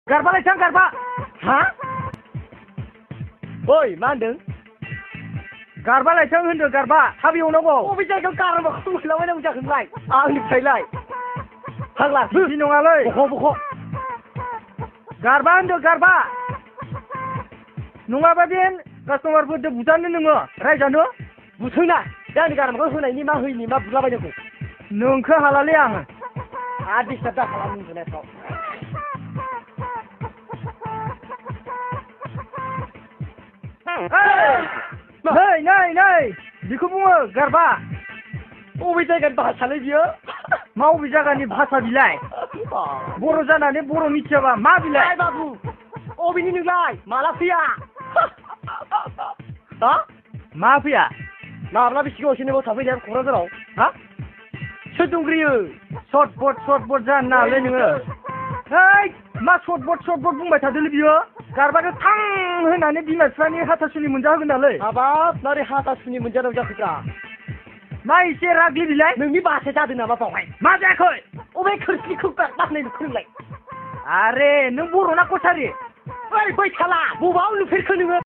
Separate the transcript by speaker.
Speaker 1: गारबालाय थां गारबा
Speaker 2: हा ओइ मा होनदों
Speaker 1: गारबालाय थां होनदों गारबा थाब एवनांगौ
Speaker 2: बबे जायगायाव गारबाखौ मोनलाबायनांगौ जाखो नोंलाय आंनिफ्रायलाय फाग्ला
Speaker 1: बिदि नङालै
Speaker 2: बख'
Speaker 1: गारबा होनदों गारबा नङाबा बे कास्टमारफोरजों बुजानो नोङो रायजानो
Speaker 2: बुसोना दा आंनि गारबाखौ होनायनि मा होयिनि मा बुलाबायनांगौ
Speaker 1: नोंखो हालालै आङो
Speaker 2: आरो डिस्टार्ब दा खालाम उन्दुनायफ्राव
Speaker 1: नै बेखौ बुङो गारबा
Speaker 2: बबे जायगानि भाषालै बियो
Speaker 1: मा बबे जायगानि भाषा बिलाय बर' जानानै बर' मिथियाबा मा बिलाय
Speaker 2: बाबु अबेनि नोंलाय माला फैया हा
Speaker 1: मा फैया
Speaker 2: माब्ला बेसे गोबावसो नोंनाव थाफैनाया क'क्राझाराव हा सोर दंग्रोयो
Speaker 1: सर्ट जानो नाङालै नोङो है मा सर्ट बुंबाय थादोलै बियो गारबाखौ थां होनानै बिमा बिफानि हाथासुनि मोनजाहोगोन नालै
Speaker 2: हाबाब मारै हाथासुनि मोनजानांगौ जाखोब्रा
Speaker 1: मा एसे रागलि बिलाय
Speaker 2: नोंनि बासो जादों नामा बावहाय
Speaker 1: मा जायाखै
Speaker 2: अबे खोरस्लिखौ बानाय नुखोनोलाय
Speaker 1: आरे नों बर'ना कसारि
Speaker 2: ओइ बैथाला बबाव नुफेरखो नोङो